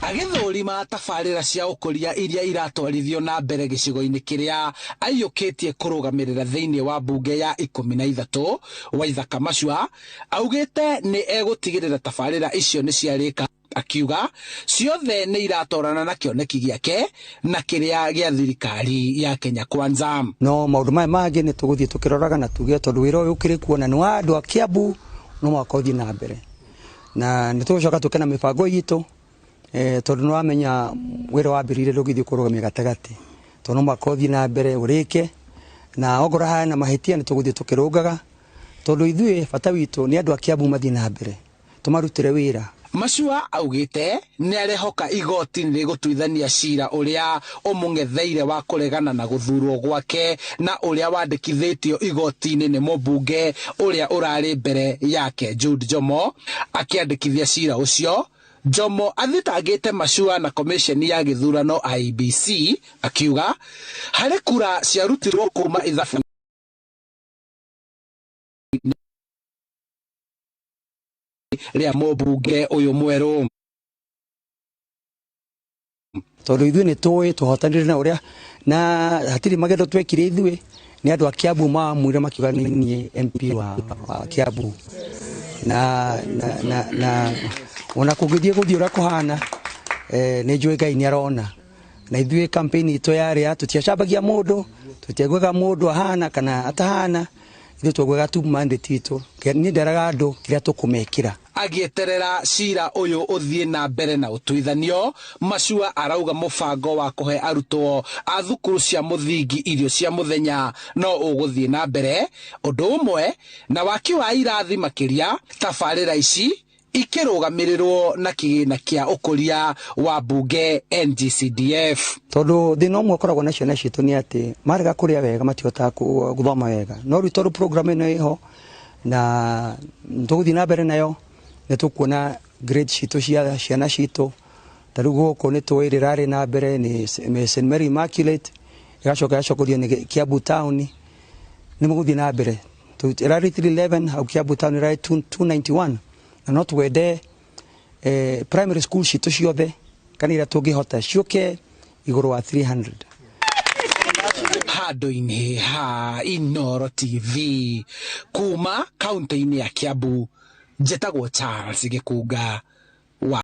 Agĩthũrima tabarĩra cia ũkũria iria iratwarithio na mbere gĩcigo-inĩ kĩrĩa aiyũkĩtie kũrũgamĩrĩra thĩinĩ wa mbunge ya 13, Waithaka Macua augĩte nĩ egũtigĩrĩra tabarĩra icio nĩ ciarĩka, akiuga ciothe nĩ iratwarana na kĩoneki gĩake na kĩrĩa gĩa thirikari ya Kenya Kwanza. No maũndũ maya mangĩ nĩ tũgũthiĩ tũkĩroraga na tuge tondũ wĩra ũyũ ũkĩrĩ kuo na nĩ wa andũ a Kiambu no mũhaka ũthiĩ na mbere, na nĩ tũgũcoka tũke na mĩbango itũ, tondũ nĩ wamenya wĩra wambĩrĩire ndũngĩthiĩ kũrũgamia gatagatĩ, tondũ no mũhaka ũthiĩ na mbere ũrĩke, na okorwo hena mahĩtia nĩ tũgũthiĩ tũkĩrũngaga, tondũ ithuĩ bata witũ nĩ andũ a Kiambu mathiĩ na mbere, tũmarutĩre wĩra. Macua augĩte nĩ arehoka igoti nĩ rĩgũtuithania cira ũrĩa ũmũng'etheire wa kũregana na gũthurwo gwake na ũrĩa wandĩkithĩtio igoti-inĩ nĩ mũmbunge ũrĩa ũrarĩ mbere yake Jude Njomo. Akĩandĩkithia cira ũcio, Njomo athitangĩte Macua na komisheni ya gĩthurano IEBC, akiuga harĩ kura ciarutirwo kuma ithabu rĩa mũmbunge ũyũ mwerũ. Tondũ ithuĩ nĩ tũĩ tũhotanire na ũrĩa na hatirĩ magendo twekire ithuĩ, nĩ andũ a Kiambu mamuire makiuga nĩ niĩ MP wa Kiambu, na ona kũngĩthiĩ gũthiĩ ũrĩa kũhana, nĩ njũĩ Ngai nĩ arona. Na ithuĩ campaign itũ yarĩ ya tũtiacambagia mũndũ, tũtiaiguaga mũndũ ahana kana atahana, ithuĩ twaiguaga tu mandate itũ. Niĩ nderaga andũ kĩrĩa tũkũmekĩra. Agĩeterera cira ũyũ ũthiĩ na mbere na ũtuithanio, Macua arauga mũbango wa kũhe arutwo a thukuru cia mũthingi irio cia mũthenya no ũgũthiĩ na mbere, ũndũ ũmwe na waki wa irathi makĩria tabarĩra ici ikĩrũgamĩrĩrwo na kĩgĩna kĩa ũkũria wa mbunge NGCDF. Tondũ thĩna ũmwe ũkoragwo na ciana citũ nĩ atĩ marega kũrĩa wega matihotaga gũthoma wega, no rĩu tondũ program ĩno ĩho na tũgũthiĩ na mbere nayo, nĩ tũkuona grade citũ cia ciana citũ. Ta rĩu gũkũ nĩ tũĩ rĩrarĩ na mbere nĩ St Mary Immaculate, ĩgacoka ĩgacokerio nĩ Kiambu Town, nĩ mũgũthiĩ na mbere. Ĩrarĩ 311 hau Kiambu Town ĩrarĩ 291, na no twende primary school citũ ciothe kana iria tũngĩhota ciũke igũrũ wa 300. Handũ-inĩ ha Inooro TV kuma kaunti-inĩ ya Kiambu, njĩtagwo Charles Gĩkunga.